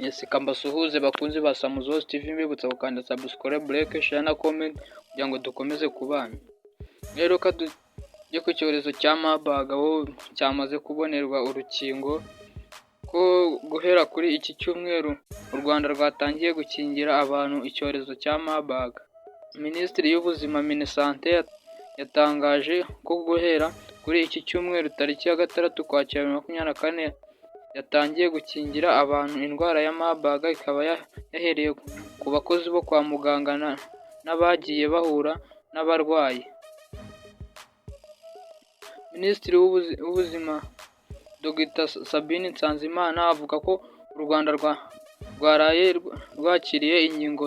Yes, mbasuhuze bakunzi ba Samuzozi TV, mbibutsa gukanda subscribe, like, share na comment kugira ngo dukomeze kubana. Rero ka tujye ku cyorezo cya Marburg, aho cyamaze kubonerwa urukingo, ko guhera kuri iki cyumweru u Rwanda rwatangiye gukingira abantu icyorezo cya Marburg. Minisitiri y'Ubuzima, Minisante, yatangaje ko guhera kuri iki cyumweru tariki ya 6 Ukwakira 2024 yatangiye gukingira abantu indwara ya Marburg, ikaba yahereye ku bakozi bo kwa muganga n'abagiye bahura n'abarwayi. Minisitiri w'Ubuzima Dr Sabin Nsanzimana avuga ko u Rwanda rwaraye rwakiriye inkingo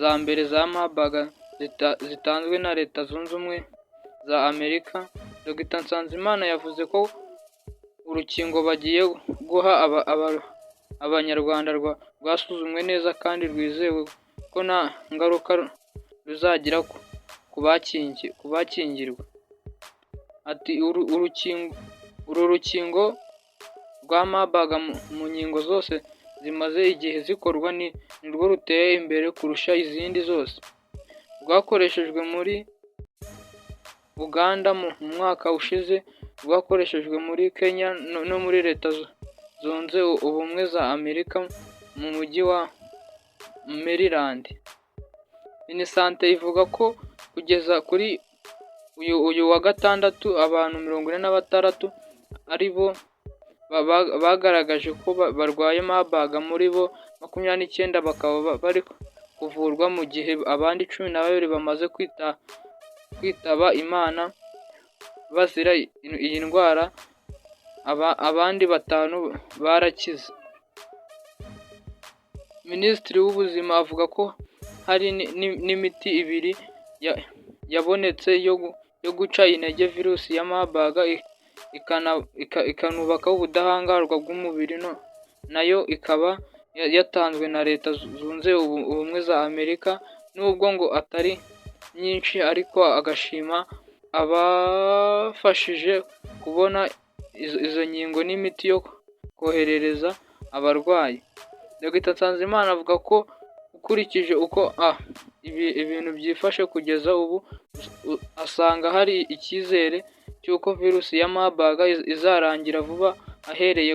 za mbere za Marburg zitanzwe na Leta Zunze Ubumwe za Amerika. Dr Nsanzimana yavuze ko urukingo bagiye guha Abanyarwanda rwasuzumwe neza kandi rwizewe ko nta ngaruka ruzagira ku bakingirwa. Ati: "Uru rukingo rwa Marburg mu nkingo zose zimaze igihe zikorwa ni rwo ruteye imbere kurusha izindi zose. Rwakoreshejwe muri Uganda mu mwaka ushize, rwakoreshejwe muri Kenya no muri Leta Zunze Ubumwe za Amerika mu mujyi wa Maryland." Minisante ivuga ko kugeza kuri uyu wa gatandatu abantu 46 ari bo bagaragaje ko barwaye Marburg, muri bo 29 bakaba bari kuvurwa, mu gihe abandi 12 bamaze kwitaba Imana bazira iyi ndwara, abandi batanu barakize. Minisitiri w'Ubuzima avuga ko hari n'imiti ibiri yabonetse yo guca intege virusi ya Marburg ikanubaka ubudahangarwa bw'umubiri, nayo ikaba yatanzwe na Leta Zunze Ubumwe za Amerika, nubwo ngo atari myinshi, ariko agashima abafashije kubona izo nkingo n'imiti yo koherereza abarwayi. Dr Nsanzimana avuga ko ukurikije uko ibintu byifashe kugeza ubu, asanga hari icyizere cy'uko virusi ya Marburg izarangira vuba, ahereye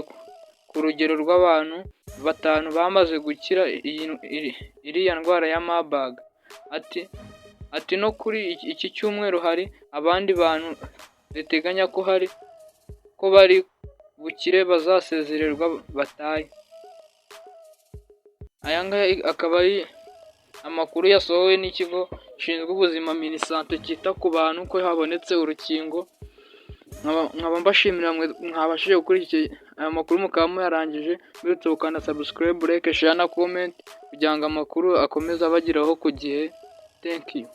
ku rugero rw'abantu batanu bamaze gukira iriya ndwara ya Marburg. Ati: "No kuri iki cyumweru hari abandi bantu duteganya ko bari bukire, bazasezererwa batahe." Aya ngaya akaba ari amakuru yasohowe n'ikigo gishinzwe ubuzima, Minisante, cyita ku bantu, ko habonetse urukingo. Nkaba mbashimira mwabashije gukurikira aya makuru mukaba muyarangije. Mbibutsa gukanda subscribe, like, share na comment kugira ngo amakuru akomeze abageraho ku gihe. Thank you.